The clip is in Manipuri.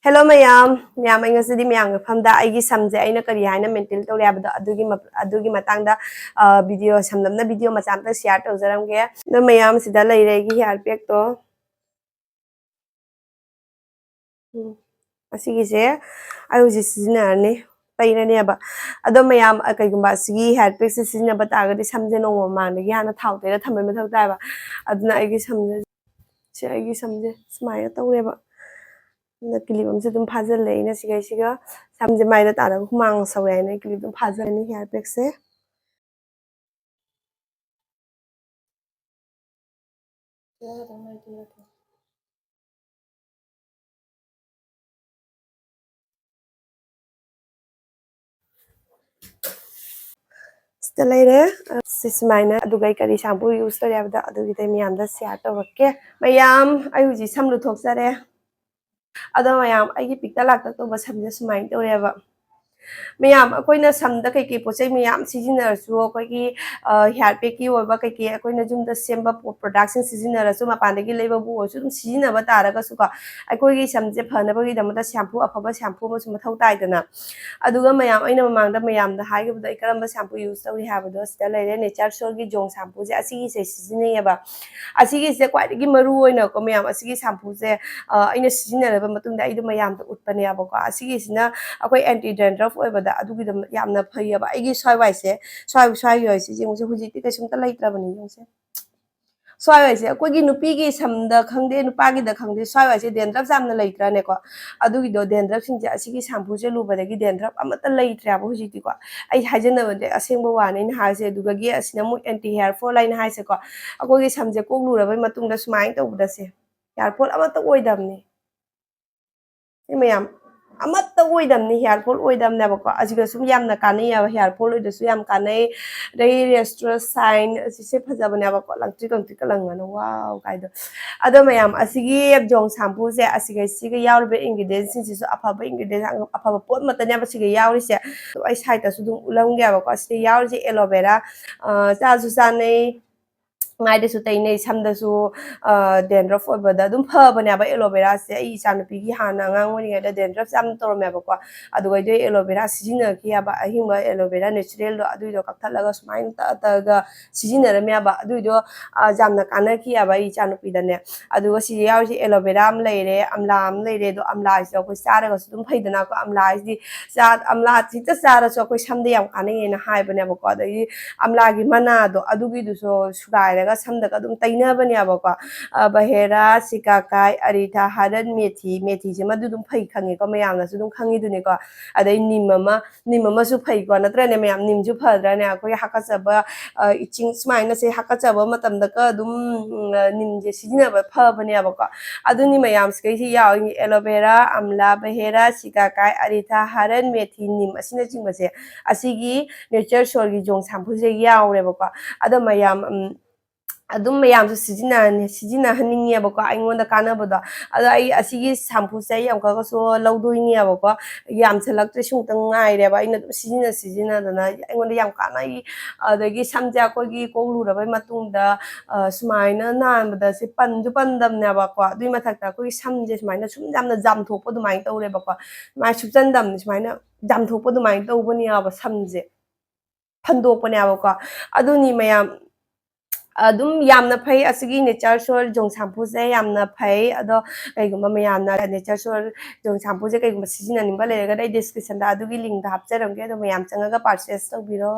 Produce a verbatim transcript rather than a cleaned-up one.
Hello ꯃꯌꯥꯝ, ꯃꯌꯥꯝ, ꯑꯩ ꯉꯁꯤꯗꯤ ꯃꯌꯥꯝꯒꯤ ꯃꯐꯝꯗ ꯑꯩꯒꯤ ꯁꯝꯁꯦ ꯑꯩꯅ ꯀꯔꯤ ꯍꯥꯏꯅ ꯃꯦꯟꯇꯦꯟ ꯇꯧꯔꯦ ꯍꯥꯏꯕꯗꯣ ꯑꯗꯨꯒꯤ ꯃ-, ꯑꯗꯨꯒꯤ ꯃꯇꯥꯡꯗ, ꯑ, ꯚꯤꯗꯤꯑꯣ, ꯁꯝꯂꯞꯅ ꯚꯤꯗꯤꯑꯣ ꯃꯆꯥ ꯑꯝꯇ ꯁꯤꯌꯥꯔ ꯇꯧꯖꯔꯝꯒꯦ꯫ ꯑꯗꯣ ꯃꯌꯥꯝ, ꯁꯤꯗ ꯂꯩꯔꯦ ꯑꯩꯒꯤ ꯍꯤꯌꯥꯔ ꯄꯦꯛꯇꯣ꯫ ꯎꯝ, ꯑꯁꯤꯒꯤꯁꯦ ꯑꯩ ꯍꯧꯖꯤꯛ ꯁꯤꯖꯤꯟꯅꯔꯅꯤ, ꯇꯩꯔꯅꯦꯕ꯫ ꯑꯗꯣ ꯃꯌꯥꯝ, ꯑ, ꯀꯩꯒꯨꯝꯕ ꯑꯁꯤꯒꯤ ꯍꯤꯌꯥꯔ ꯄꯦꯛꯁꯦ ꯁꯤꯖꯤꯟꯅꯕ ꯇꯥꯔꯒꯗꯤ ꯁꯝꯁꯦ ꯅꯣꯡꯃ ꯃꯃꯥꯡꯗꯒꯤ ꯍꯥꯟꯅ ꯊꯥꯎ ꯇꯩꯔ ꯊꯝꯕꯩ ꯃꯊꯧ ꯇꯥꯏꯕ꯫ ꯑꯗꯨꯅ ꯑꯩꯒꯤ ꯁꯝꯁꯦ, ꯁꯦ, ꯑꯩꯒꯤ ꯁꯝꯁꯦ ꯁꯨꯃꯥꯏꯅ ꯇꯧꯔꯦꯕ꯫ ꯑꯗꯨꯅ ꯀ꯭ꯂꯤꯞ ꯑꯃꯁꯨ ꯑꯗꯨꯝ ꯐꯥꯖꯤꯜꯂꯦ ꯑꯩꯅ ꯁꯤꯒꯩꯁꯤꯒ꯫ ꯁꯝꯁꯦ ꯃꯥꯏꯗ ꯇꯥꯔꯒ ꯍꯨꯃꯥꯡ ꯁꯧꯔꯦ ꯍꯥꯏꯅ ꯑꯩ ꯀ꯭ꯂꯤꯞ ꯑꯗꯨꯝ ꯐꯥꯖꯤꯜꯂꯅꯤ ꯍꯤꯌꯥꯔ ꯄꯦꯛꯁꯦ꯫ ꯁꯤꯗ ꯂꯩꯔꯦ꯫ ꯁꯤ ꯁꯨꯃꯥꯏꯅ, ꯑꯗꯨꯒ ꯑꯩ ꯀꯔꯤ ꯁꯥꯝꯄꯨ ꯌꯨꯁ ꯇꯧꯔꯤ ꯍꯥꯏꯕꯗꯣ ꯑꯗꯨꯒꯤꯗꯤ ꯑꯩ ꯃꯌꯥꯝꯗ ꯁꯤꯌꯥꯔ ꯇꯧꯔꯛꯀꯦ꯫ ꯃꯌꯥꯝ, ꯑꯩ ꯍꯧꯖꯤꯛ ꯁꯝ ꯂꯨꯊꯣꯛꯆꯔꯦ꯫ ꯑꯗꯣ ꯃꯌꯥꯝ, ꯑꯩꯒꯤ ꯄꯤꯛꯇ ꯂꯥꯛꯇ ꯇꯧꯕ ꯁꯝꯁꯦ ꯁꯨꯃꯥꯏꯅ ꯇꯧꯔꯦꯕ꯫ ꯃꯌꯥꯝ, ꯑꯩꯈꯣꯏꯅ ꯁꯝꯗ ꯀꯩꯀꯩ ꯄꯣꯠ ꯆꯩ ꯃꯌꯥꯝ ꯁꯤꯖꯤꯟꯅꯔꯁꯨ, ꯑꯩꯈꯣꯏꯒꯤ, ꯑ, ꯍꯤꯌꯥꯔ ꯄꯦꯛꯀꯤ ꯑꯣꯏꯕ ꯀꯩꯀꯩ ꯑꯩꯈꯣꯏꯅ ꯌꯨꯝꯗ ꯁꯦꯝꯕ ꯄꯣ-, ꯄ꯭ꯔꯗꯛꯁꯤꯡ ꯁꯤꯖꯤꯟꯅꯔꯁꯨ, ꯃꯄꯥꯟꯗꯒꯤ ꯂꯩꯕꯕꯨ ꯑꯣꯏꯔꯁꯨ, ꯑꯗꯨꯝ ꯁꯤꯖꯤꯟꯅꯕ ꯇꯥꯔꯒꯁꯨꯀꯣ, ꯑꯩꯈꯣꯏꯒꯤ ꯁꯝꯁꯦ ꯐꯅꯕꯒꯤꯗꯃꯛꯇ ꯁꯦꯝꯄꯨ, ꯑꯐꯕ ꯁꯦꯝꯄꯨ ꯑꯃꯁꯨ ꯃꯊꯧ ꯇꯥꯏꯗꯅ꯫ ꯑꯗꯨꯒ ꯃꯌꯥꯝ, ꯑꯩꯅ ꯃꯃꯥꯡꯗ ꯃꯌꯥꯝꯗ ꯍꯥꯏꯈꯤꯕꯗꯣ, ꯑꯩ ꯀꯔꯝꯕ ꯁꯦꯝꯄꯨ ꯌꯨꯁ ꯇꯧꯔꯤ ꯍꯥꯏꯕꯗꯣ, ꯁꯤꯗ ꯂꯩꯔꯦ, ꯅꯦꯆꯔ ꯁꯣꯜꯒꯤ ꯖꯣꯡ ꯁꯦꯝꯄꯨꯁꯦ, ꯑꯁꯤꯒꯤꯁꯦ ꯁꯤꯖꯤꯟꯅꯩꯌꯦꯕ꯫ ꯑꯁꯤꯒꯤꯁꯦ ꯈ꯭ꯋꯥꯏꯗꯒꯤ ꯃꯔꯨ ꯑꯣꯏꯅꯀꯣ ꯃꯌꯥꯝ, ꯑꯁꯤꯒꯤ ꯁꯦꯝꯄꯨꯁꯦ, ꯑ, ꯑꯩꯅ ꯁꯤꯖꯤꯟꯅꯔꯕ ꯃꯇꯨꯡꯗ ꯑꯩꯗꯣ ꯃꯌꯥꯝꯗ ꯎꯠꯄꯅꯦꯕꯀꯣ꯫ ꯑꯁꯤꯒꯤꯁꯤꯅ ꯑꯩꯈꯣꯏ ꯑꯦꯟꯇꯤ ꯗ꯭ꯔꯦꯟꯗ꯭ꯔꯐ ꯑꯣꯏꯕꯗ ꯑꯗꯨꯒꯤꯗꯃꯛ ꯌꯥꯝꯅ ꯐꯩꯌꯦꯕ꯫ ꯑꯩꯒꯤ ꯁ꯭ꯋꯥꯏ ꯋꯥꯏꯁꯦ, ꯁ꯭ꯋꯥꯏ, ꯁ꯭ꯋꯥꯏꯒꯤ ꯋꯥꯏꯁꯦ ꯌꯦꯡꯉꯨꯁꯦ, ꯍꯧꯖꯤꯛꯇꯤ ꯀꯩꯁꯨꯝꯇ ꯂꯩꯇ꯭ꯔꯕꯅꯤ, ꯌꯦꯡꯉꯨꯁꯦ꯫ ꯁ꯭ꯋꯥꯏ ꯋꯥꯏꯁꯦ ꯑꯩꯈꯣꯏꯒꯤ ꯅꯨꯄꯤꯒꯤ ꯁꯝꯗ ꯈꯪꯗꯦ, ꯅꯨꯄꯥꯒꯤꯗ ꯈꯪꯗꯦ, ꯁ꯭ꯋꯥꯏ ꯋꯥꯏꯁꯦ ꯗ꯭ꯔꯦꯟꯗ꯭ꯔꯐ ꯌꯥꯝꯅ ꯂꯩꯇ꯭ꯔꯥꯅꯦꯀꯣ? ꯑꯗꯨꯒꯤꯗꯣ, ꯗ꯭ꯔꯦꯟꯗ꯭ꯔꯐꯁꯤꯡꯁꯦ ꯑꯁꯤꯒꯤ ꯁꯦꯝꯄꯨꯁꯦ ꯂꯨꯕꯗꯒꯤ ꯗ꯭ꯔꯦꯟꯗ꯭ꯔꯐ ꯑꯃꯠꯇ ꯂꯩꯇ꯭ꯔꯦꯕ ꯍꯧꯖꯤꯛꯇꯤꯀꯣ꯫ ꯑꯩ ꯍꯥꯏꯖꯟꯅꯕꯗꯤ ꯑꯁꯦꯡꯕ ꯋꯥꯅꯤ ꯑꯩꯅ ꯍꯥꯏꯔꯤꯁꯦ꯫ ꯑꯗꯨꯗꯒꯤ ꯑꯁꯤꯅ ꯑꯃꯨꯛ ꯑꯦꯟꯇꯤ ꯍꯤꯌꯥꯔ ꯐꯣꯜ ꯍꯥꯏꯅ ꯍꯥꯏꯁꯦꯀꯣ꯫ ꯑꯩꯈꯣꯏꯒꯤ ꯁꯝꯁꯦ ꯀꯣꯛ ꯂꯨꯔꯕꯩ ꯃꯇꯨꯡꯗ ꯁꯨꯃꯥꯏꯅ ꯇꯧꯕꯗꯁꯦ, ꯍꯤꯌꯥꯔ ꯐꯣꯜ ꯑꯃꯠꯇ ꯑꯣꯏꯗꯕꯅꯤ꯫ ꯁꯤ ꯃꯌꯥꯝ ꯑꯃꯠꯇ ꯑꯣꯏꯗꯕꯅꯤ, ꯍꯤꯌꯥꯔ ꯐꯣꯜ ꯑꯣꯏꯗꯕꯅꯦꯕꯀꯣ꯫ ꯑꯁꯤꯒ ꯁꯨꯝ ꯌꯥꯝꯅ ꯀꯥꯟꯅꯩꯌꯦꯕ, ꯍꯤꯌꯥꯔ ꯐꯣꯜ ꯑꯣꯏꯗ꯭ꯔꯁꯨ ꯌꯥꯝ ꯀꯥꯟꯅꯩ꯫ ꯑꯗꯩ ꯔꯦꯁꯇ꯭ꯔꯣꯁꯥꯏꯟ ꯑꯁꯤꯁꯦ ꯐꯖꯕꯅꯦꯕꯀꯣ, ꯂꯪꯇ꯭ꯔꯤꯛ ꯂꯪꯇ꯭ꯔꯤꯛꯀ ꯂꯪꯉꯅ, ꯋꯥꯎ ꯀꯥꯏꯗꯣ꯫ ꯑꯗꯣ ꯃꯌꯥꯝ, ꯑꯁꯤꯒꯤ ꯖꯣꯡ ꯁꯦꯝꯄꯨꯁꯦ, ꯑꯁꯤꯒ ꯁꯤꯒ ꯌꯥꯎꯔꯤꯕ ꯏꯟꯒ꯭ꯔꯤꯗꯤꯌꯦꯟꯁꯤꯡꯁꯤꯁꯨ ꯑꯐꯕ ꯏꯟꯒ꯭ꯔꯤꯗꯤꯌꯦꯟꯁ, ꯑꯐꯕ ꯄꯣꯠ ꯃꯛꯇꯅꯦꯕ ꯁꯤꯒ ꯌꯥꯎꯔꯤꯁꯦ꯫ ꯑꯗꯣ ꯑꯩ ꯁꯥꯏꯗꯇꯁꯨ ꯑꯗꯨꯝ ꯎꯠꯂꯝꯒꯦꯕꯀꯣ꯫ ꯁꯤꯗ ꯌꯥꯎꯔꯤꯁꯦ ꯑꯦꯂꯣꯚꯦꯔꯥ, ꯑ, ꯆꯥꯁꯨ ꯆꯥꯅꯩ, ꯃꯥꯏꯗꯁꯨ ꯇꯩꯅꯩ, ꯁꯝꯗꯁꯨ ꯗꯦꯟꯗ꯭ꯔꯐ ꯑꯣꯏꯕꯗ ꯑꯗꯨꯝ ꯐꯕꯅꯦꯕ ꯑꯦꯂꯣ ꯚꯦꯔꯥꯁꯦ꯫ ꯑꯩ ꯏꯆꯥꯅꯨꯄꯤꯒꯤ ꯍꯥꯟꯅ ꯑꯉꯥꯡ ꯑꯣꯏꯔꯤꯉꯩꯗ ꯗꯦꯟꯗ꯭ꯔꯐꯁꯦ ꯌꯥꯝ ꯇꯧꯔꯝꯃꯦꯕꯀꯣ꯫ ꯑꯗꯨꯒ ꯑꯩꯗꯣ ꯑꯦꯂꯣ ꯚꯦꯔꯥ ꯁꯤꯖꯤꯟꯅꯈꯤꯑꯕ, ꯑꯍꯤꯡꯕ ꯑꯦꯂꯣ ꯚꯦꯔꯥ ꯅꯦꯆꯔꯦꯜꯗꯣ, ꯑꯗꯨꯏꯗꯣ ꯀꯛꯊꯠꯂꯒ ꯁꯨꯃꯥꯏꯅ ꯇꯛꯑ ꯇꯛꯑꯒ ꯁꯤꯖꯤꯟꯅꯔꯝꯃꯦꯕ꯫ ꯑꯗꯨꯏꯗꯣ ꯌꯥꯝꯅ ꯀꯥꯟꯅꯈꯤꯑꯕ ꯑꯩ ꯏꯆꯥꯅꯨꯄꯤꯗꯅꯦ꯫ ꯑꯗꯨꯒ ꯁꯤꯗ ꯌꯥꯎꯔꯤꯁꯦ ꯑꯦꯂꯣ ꯚꯦꯔꯥ ꯑꯃ ꯂꯩꯔꯦ, ꯑꯝꯂꯥ ꯑꯃ ꯂꯩꯔꯦ꯫ ꯑꯗꯣ ꯑꯝꯂꯥꯁꯤꯗ ꯑꯩꯈꯣꯏ ꯆꯥꯔꯒꯁꯨ ꯑꯗꯨꯝ ꯐꯩꯗꯅꯀꯣ꯫ ꯑꯝꯂꯥꯁꯤꯗꯤ ꯆꯥ ꯑꯝꯂꯥ ꯍꯦꯛꯇ ꯆꯥꯔꯁꯨ ꯑꯩꯈꯣꯏ ꯁꯝꯗ ꯌꯥꯝ ꯀꯥꯟꯅꯩꯌꯦꯅ ꯍꯥꯏꯕꯅꯦꯕꯀꯣ꯫ ꯑꯗꯒꯤ ꯑꯝꯂꯥꯒꯤ ꯃꯅꯥꯗꯣ, ꯑꯗꯨꯒꯤꯗꯨꯁꯨ ꯁꯨꯒꯥꯏꯔꯒ ꯁꯝꯗꯒ ꯑꯗꯨꯝ ꯇꯩꯅꯕꯅꯦꯕꯀꯣ꯫ ꯕꯍꯦꯔꯥ, ꯁꯤꯀꯥꯀꯥꯏ, ꯑꯔꯤꯊꯥ, ꯍꯔꯟ, ꯃꯦꯊꯤ꯫ ꯃꯦꯊꯤꯁꯤꯃꯗꯤ ꯑꯗꯨꯝ ꯐꯩ ꯈꯪꯉꯦꯀꯣ, ꯃꯌꯥꯝꯅꯁꯨ ꯑꯗꯨꯝ ꯈꯪꯉꯤꯗꯨꯅꯤꯀꯣ꯫ ꯑꯗꯩ ꯅꯤꯝ ꯑꯃ, ꯅꯤꯝ ꯑꯃꯁꯨ ꯐꯩꯀꯣ, ꯅꯠꯇ꯭ꯔꯅꯦ ꯃꯌꯥꯝ? ꯅꯤꯝꯁꯨ ꯐꯗ꯭ꯔꯅꯦ? ꯑꯩꯈꯣꯏꯒꯤ ꯍꯥꯀꯠꯆꯕ, ꯏꯆꯤꯡ ꯁꯨꯃꯥꯏꯅꯁꯦ ꯍꯥꯀꯠꯆꯕ ꯃꯇꯝꯗꯀ ꯑꯗꯨꯝ ꯅꯤꯝꯁꯦ ꯁꯤꯖꯤꯟꯅꯕ ꯐꯕꯅꯦꯕꯀꯣ꯫ ꯑꯗꯨꯅꯤ ꯃꯌꯥꯝꯁꯤꯒꯩꯁꯤ ꯌꯥꯎꯏ: ꯑꯦꯂꯣꯚꯦꯔꯥ, ꯑꯝꯂꯥ, ꯕꯍꯦꯔꯥ, ꯁꯤꯀꯥꯀꯥꯏ, ꯑꯔꯤꯊꯥ, ꯍꯔꯟ, ꯃꯦꯊꯤ, ꯅꯤꯝ ꯑꯁꯤꯅꯆꯤꯡꯕꯁꯦ꯫ ꯑꯁꯤꯒꯤ ꯅꯦꯆꯔ ꯁꯣꯔꯒꯤ ꯖꯣꯡ ꯁꯥꯝꯄꯨꯁꯦ ꯌꯥꯎꯔꯦꯕꯀꯣ꯫ ꯑꯗꯣ ꯃꯌꯥꯝ, ꯎꯝ, ꯑꯗꯨꯝ ꯃꯌꯥꯝꯁꯨ ꯁꯤꯖꯤꯟꯅꯍꯟꯅꯤꯡꯉꯦꯕꯀꯣ, ꯑꯩꯉꯣꯟꯗ ꯀꯥꯟꯅꯕꯗꯣ꯫ ꯑꯗꯣ ꯑꯩ ꯑꯁꯤꯒꯤ ꯁꯥꯝꯄꯨꯁꯦ ꯑꯩ ꯑꯃꯨꯛꯀꯁꯨ ꯂꯧꯗꯣꯏꯅꯦꯕꯀꯣ꯫ ꯌꯥꯝꯁꯜꯂꯛꯇ꯭ꯔꯦ, ꯁꯤꯃꯨꯛꯇꯪ ꯉꯥꯏꯔꯦꯕ꯫ ꯑꯩꯅ ꯑꯗꯨꯝ ꯁꯤꯖꯤꯟꯅ ꯁꯤꯖꯤꯟꯅꯗꯅ ꯑꯩꯉꯣꯟꯗ ꯌꯥꯝ ꯀꯥꯟꯅꯩ꯫ ꯑꯗꯒꯤ ꯁꯝꯁꯦ ꯑꯩꯈꯣꯏꯒꯤ ꯀꯣꯛ ꯂꯨꯔꯕꯩ ꯃꯇꯨꯡꯗ, ꯑ, ꯁꯨꯃꯥꯏꯅ ꯅꯥꯟꯕꯗ ꯁꯤ ꯄꯟꯁꯨ ꯄꯟꯗꯕꯅꯦꯕꯀꯣ꯫ ꯑꯗꯨꯏ ꯃꯊꯛꯇ ꯑꯩꯈꯣꯏꯒꯤ ꯁꯝꯁꯦ ꯁꯨꯃꯥꯏꯅ ꯁꯨꯝ ꯌꯥꯝꯅ ꯖꯥꯝꯊꯣꯛꯄ ꯑꯗꯨꯃꯥꯏꯅ ꯇꯧꯔꯦꯕꯀꯣ꯫ ꯁꯨꯃꯥꯏꯅ ꯁꯨꯞꯆꯟꯗꯕꯅꯤ, ꯁꯨꯃꯥꯏꯅ ꯖꯥꯝꯊꯣꯛꯄ ꯑꯗꯨꯃꯥꯏꯅ ꯇꯧꯕꯅꯦꯕ ꯁꯝꯁꯦ꯫ ꯐꯟꯗꯣꯛꯄꯅꯦꯕꯀꯣ꯫ ꯑꯗꯨꯅꯤ ꯃꯌꯥꯝ, ꯑꯗꯨꯝ ꯌꯥꯝꯅ ꯐꯩ꯫ ꯑꯁꯤꯒꯤ ꯅꯦꯆꯔ ꯁꯣꯔ ꯖꯣꯡ ꯁꯥꯝꯄꯨꯁꯦ ꯌꯥꯝꯅ ꯐꯩ꯫ ꯑꯗꯣ ꯀꯩꯒꯨꯝꯕ ꯃꯌꯥꯝꯅ ꯅꯦꯆꯔ ꯁꯣꯔ ꯖꯣꯡ ꯁꯥꯝꯄꯨꯁꯦ ꯀꯩꯒꯨꯝꯕ ꯁꯤꯖꯤꯟꯅꯅꯤꯡꯕ ꯂꯩꯔꯒꯗꯤ ꯑꯩ ꯗꯤꯁꯀ꯭ꯔꯤꯞꯁꯟꯗ ꯑꯗꯨꯒꯤ ꯂꯤꯡꯗꯣ ꯍꯥꯞꯆꯔꯝꯒꯦ꯫ ꯑꯗꯣ ꯃꯌꯥꯝ ꯆꯪꯉꯒ ꯄꯔꯆꯦꯁ ꯇꯧꯕꯤꯔꯣ꯫